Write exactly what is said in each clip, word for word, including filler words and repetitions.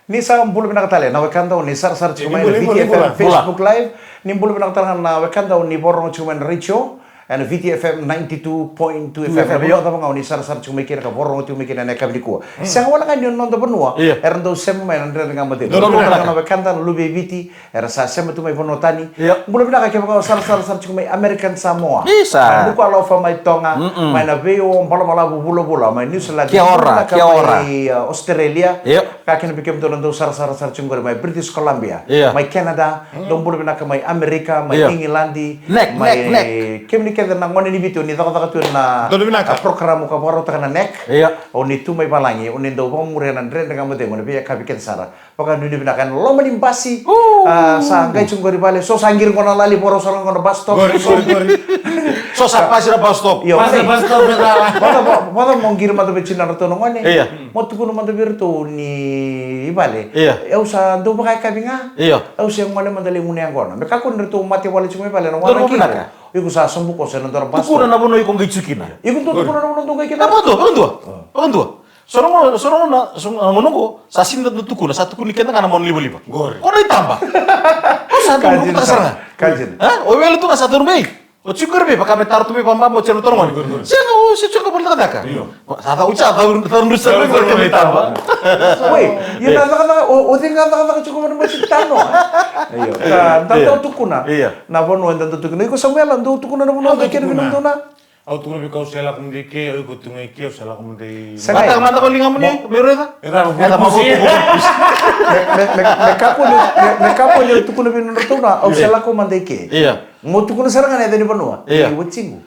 Ni sa bula vinaka tale na wekada o ni sarasara tiko mai na V T F M Facebook Live. Ni bula vinaka tale ga na wekada o ni vakarorogo tiko mai na retio ena V T F M ninety-two point two F M. Io, cava ga o ni sarasara tiko mai kina ka vakarorogo tiko mai kina ena yakavi nikua. Sega wale ga ni o noda vanua era dau sema mai na Dredre Ga Mo Cegu. Bula vinaka tale ga na wekada na luve i Viti era sa sema tu mai vanua tani. Bula vinaka kevaka o sarasara tiko mai American Samoa. Mai Nuku'alofa mai Toga, mai na veiwau balabalavu vulavula mai New Zealand. Kia ora, kia ora. Mai Australia. Ka kina vei kemudou na dau sarasara sara tiko qori mai British Columbia, mai Canada, dou bula vinaka mai Amerika, mai Igiladi, mai kemuni kece na gone ni Viti o ni cakacaka tu ena program ka vakarautaka na neck. O ni tu mai valagi, o ni dau vakamuria na Dredre Ga Mo Cegu ena veiyakavi kece sara. Vakanuinui vinaka ena loma ni basi. Sa qai tiko qori vale, so sa qiri qo na lali, vakarau sara qo na bus stop. So sa pasi na bus stop. Io, pasi na bus stop. Vata mo qiri mada vei tinadratou na gone. Mo tukuna mada vei iratou ni vale. Au sa dau vakayakavi ga. Au se gone mada lai gunu yaqona. Me kakua ni ratou mate wale tiko mai vale na wana kiko. Iko sa sobu koso ena dua na bus stop. Tukuna na vanua iko qai tiko kina. Iko dau tukuna na vanua dau qai kina. Vakadua, vakadua. Vakadua. So na gauna, so na gauna, so na gauna oqo sa sega ni dau tukuna, sa tukuni keda ga na mona livaliva. Qori. Ko na itaba. Au sa dau tukuna sara ga. Kajina. O wele tu ga sa tauri mai. O tiko qori vei, vaka me taro tu mai vababa o tiko na toro gone. Sega, o se tiko ga vale cakacaka. Sa tau, sa tau, tau rusa mai qori kena itaba. Oi, ia na cakacaka, o cei ga cakacaka tiko vale mai tiko tano. Io, da dau tukuna. Na vanua eda dau tukuna. Iko Samuela, dau tukuna na vanua qai kena vinodona. Au tukuna vei iko au se lako mada i ke, o iko tu ga i ke, au se lako mada i. Sega. Mata mada ko liga muni, me raica. E cava, e cava, me, me, me kakua ni, me, me kakua ni au tukuna vei nodratou na, au se lako mada i ke. Ia. Mo tukuna sara ga na yaca ni vanua. Ia. Ni watiqu.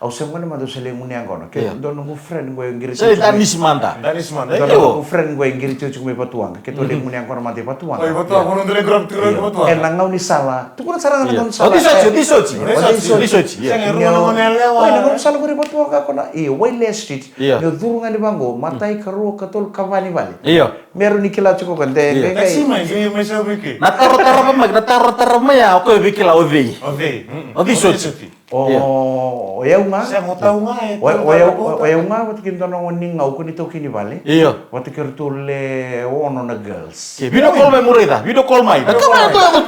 Au se gone mada au se lai gunu yaqona. Ke dua noqu friend qo e qiri. Se Danisi mada. Danisi mada. Dua noqu friend qo e qiri tiko mai Vatuwaqa. Keitou lai gunu yaqona mada i Vatuwaqa. Oi, Vatuwaqa, ko noda lai grab tiko i Vatuwaqa. Ena gaunisala. Tukuna sara ga na gaunisala. O Disoti, o Disoti. O Disoti. Sega, e rua na gone yalewa. Oi, na gaunisala qori Vatuwaqa ko na, io, Wailea Street. Io. Ni o curu ga ni vaqo, matai, karua, katolu, kava ni vale. Io. Me rawa ni kila tiko ko de, de, de. Taxi mai, de mai sa vei ke. Na taro tarava mai, na taro tarava mai ya, o koya vei kila o cei. O cei. O Disoti. O, o yau ga. Sega, o tau ga, e o, o yau, o yau ga, vata kei dua na gone ni gau ko ni taukei ni vale. Io. Vata kei ratou le ono na girls. Ke video call mai mo raica, video call mai. Na kama e toya tu.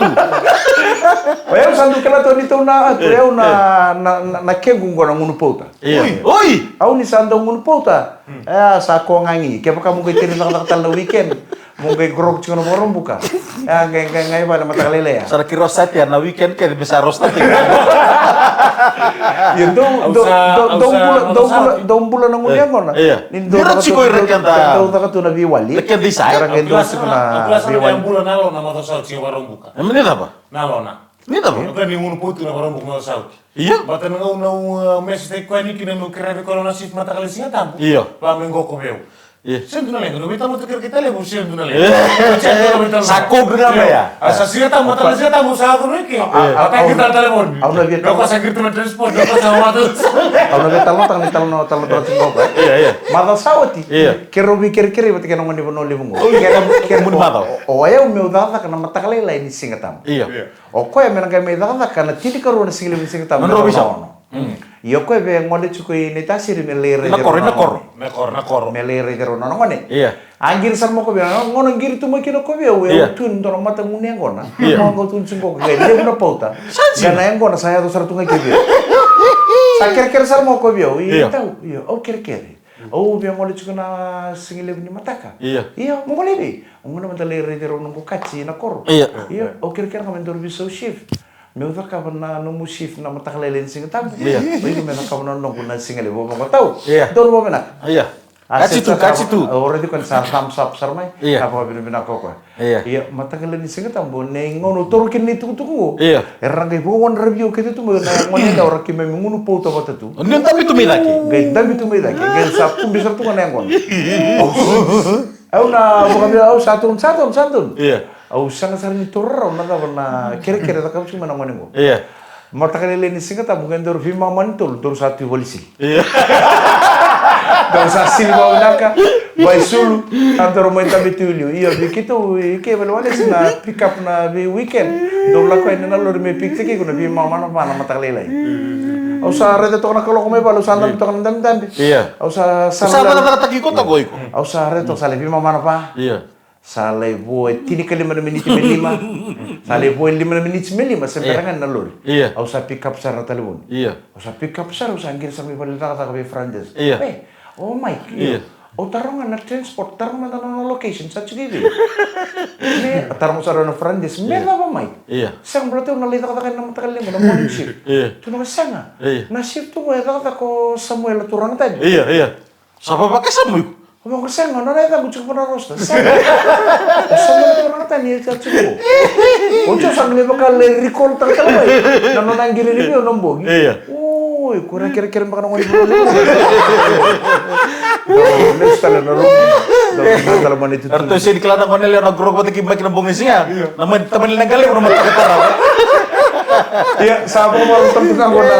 O yau sa dau kila tu ni tou na, o yau na, na, na, na kequ qo na gunu pauta. Io. Oi. Oi. Au ni sa dau gunu pauta. E, sa ko gagi. Kevaka mo qai tiri cakacaka tale na weekend. Mo qai grog tiko na Vakaraubuka. E, qai, qai, qai vale mataka lailai. Sa na kiro sati ya na weekend kece me sa rosta tiko. Ia, dou, dou, dou, dou bula, dou bula, dou bula na gunu yaqona. Ia. Ni dou caka tu, dou caka tu na veiwali. Era qai dou tiko na veiwali. Bula na lona maca sa oti Vakaraubuka. E, me ni cava? Na lona. Ni cava? Ka ni gunu pauta na Vakaraubuka maca sa oti. Ia. Baleta na gauna au, uh, message-taki koya ni kina meu kerea vei koya na shift mataka lailai Siga Tabu. Ia. Va me qo ko vei au. Ia. Sega tu na leqa, na veitalanoa tu kerekere tale, au sega tu na leqa. Ia. Sa code ga mai ya. A sa Siga Tabu, mataka lailai Siga Tabu, sa yaco mai ke. A, a, a, taki tale talevoni. Au na via. Au na via talanoataka ni talanoa, talanoataka tiko qo. Ia, ia. Maca sa oti. Ia. Keirau veikerekere vata kei na gone ni Vanua Levu qo. Oi, kei na, kei na, o, o yau meu cakacaka na mataka lailai ni Siga Tabu. Ia. Ia. O koya me na qai mai cakacaka na tinikarua na sigalevu ni Siga Tabu. Na drau veisau. Ono. Mm. Ia o koya via gole tiko i Naitasiri me lai raici rau na gone. Na koro, na koro. Me lai raici rau na gone. Ia. A qiri sara mai o koya vei au, gauna qiri tu mai kina o koya vei au, e au tu e dua na matagunu yaqona. Ia. Gauna qau tu tiko qo, qai levu na pauta. Sa jiko. Qai na yaqona sa yaco sara tu ga kei vei au. Sa kerekere sara mai o koya vei au, ia. Ia. Tau, ia, au kerekere. Au via gole tiko na sigalevu ni mataka. Ia. Ia, mo gole vei. Au gole mada lai raici rau noqu kati na koro. Ia. Ia, au kerekere ga me daru veisau shift. Meu cakava na nomu shift na mataka lailai ni Siga Tabu. Ia. O iko me cakava na noqu na sigalevu, au vaqo tau. Ia. Daru vakavinaka. Ia. A, kati tu, kati tu. Au raici koya ni sa thumbs up sara mai. Ia. Ka vakavinavinaka o koya. Ia. Ia, mataka lailai ni Siga Tabu, na gauna au taura kina na itukutuku qo. Ia. Era qai vakawadravi au kece tu mai na gone yalewa ra keimami gunu pauta vata tu. Ni dabe tu mai cake. Qai dabe tu mai cake. Qai sa kubi sara tu ga na yaqona. Au na, au na, au sa tonu, sa tonu, sa tonu. Ia. Au sega sara ni taura rawa na cava na kerekere cakava tiko mai na gone qo. Ia. Mataka lailai ni Siga Tabu qai daru veimama ni tolu, daru sa tu i vale sili. Ia. Daru sa sili vakavinaka, vaisulu, a daru mai dabe tu i liu. Ia, vei keitou i ke, vale wale si na pick up na vei weekend. Daru lako yani na lori me pick taki iko na veimama na va na mataka lailai. Au sa raica toka na kaloko mai vale, au sa dabe toka na dabedabe. Ia. Au sa, sa cakacakataki iko toka o iko. Au sa raica toka sa lai veimama na va. Ia. Sa lai vo e tinikalima na miniti me lima. Sa lai vo e lima na miniti me lima, se bera ga na lori. Au sa pick up sara na talevoni. Au sa pick up sara, au sa qiri sara mai vale cakacaka vei Francis. E, o Mike, io. Au taroga na transport, taroga mada na nona location, sa tiko i vei? Me, taroga sara na Francis, me cava Mike? Sega, baleta au na lai cakacaka ena mataka lailai qo na morning shift. Tu na sega. Na shift qo e cakacaka o Samuel, turaga tani. Sa vavakasamu iko. Vaka sega, nona yacaqu tiko vua na roster. Sega. O Samuel turaga tani e tiko. O tiko sa qai vaka le recall taka tale mai. Na nona qiri ni vei o na bogi. Oi, ko ra kerekere beka na gone. Lesu tale na rogo. Lesu tale mani tu. Ratou sega ni kila na gone lewe na grow vata kei Mike na bogi siga. Na mani tamani na qalevu na mataka tarava. Ia, sa vakavarau tale tu ga qo na,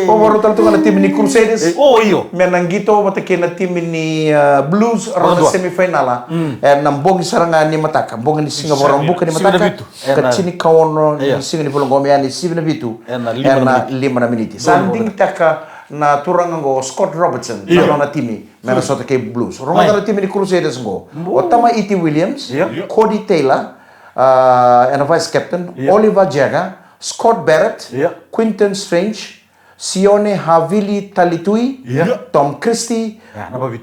vakavarau tale tu ga na timi ni Crusaders. O, io. Me na qito vata kei na timi ni, ah, Blues, rau na semifinala. E na bogi sara ga ni mataka, bogi ni siga Vakaraubuka ni mataka. Ka tinikaono ni siga ni vula qo me yani sivi na vitu. E na lima na miniti. Sa digitaka na turaga qo Scott Robertson, na nona timi. Me na sota kei Blues. Rogoca na timi ni Crusaders qo. O Tamaiti Williams, Cody Taylor, ah, e na vice captain, Oliver Jagger, Scott Barrett, Quinton Strange, Sione Havili Talitui, Tom Christie,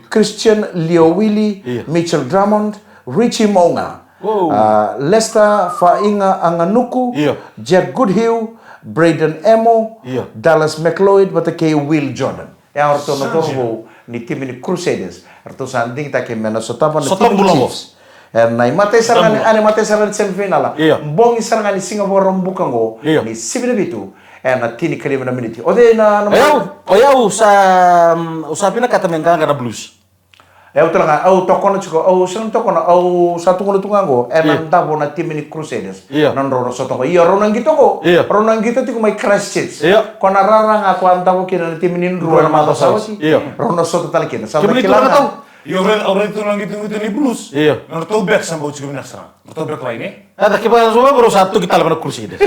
Christian Liowili, Mitchell Drummond, Richie Mo'unga, ah, Lester Fa'iga Aganuku, Jack Goodhue, Braden Emo, Dallas McLeod, vata kei Will Jordan. E a ratou na cauravou ni timi ni Crusaders, ratou sa digitaki me na sotava na timi ni Chiefs. E na imatai sara ga ni, a na imatai sara ga ni semifinala. Bogi sara ga ni siga Vakaraubuka qo, ni sivi na vitu, e na tinikalima na miniti. O cei na, na... O yau, o yau sa, mm, au sa vinakata me qaqa na Blues. E au tale ga, au tokona tiko, au sega ni tokona, au sa tukuna tu ga qo, e na davo na timi ni Crusaders. Na drau na sota qo. Io, rau na qito qo. Rau na qito tiko mai Christchurch. Ko na rara ga ko a davo kina na timi ni Drua na macawa sa oti. Rau na sota tale kina. Sa da kila ga. Io, rau, rau tu na qito, qito ni Blues. Na ratou back sa bau tiko vinaka sara. Ratou back line, e? A da kevaka so rau sa toki tale va na Crusaders.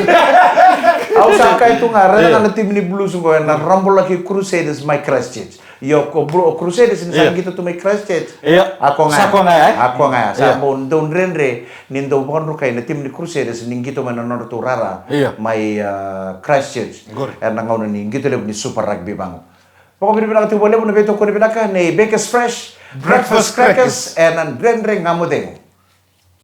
Au sa kaya tu ga, raica ga na timi ni Blues qo, e na rabolaki Crusaders mai Christchurch. Io, ko Bru-, o Crusaders ni sa qito tu mai Christchurch. Io. A ko ga ya. Sa ko ga ya, e? A ko ga ya. Sa bau dau dredre ni dau vakadrukai na timi ni Crusaders ni qito mai na nodratou rara mai, ah, Christchurch. E na gauna ni qito levu ni Super Rugby vaqo. Vakavinavinaka tiko vakalevu na veitokoni vinaka nei Bakers Fresh Breakfast Crackers, e na Dredre Ga Mo Cegu.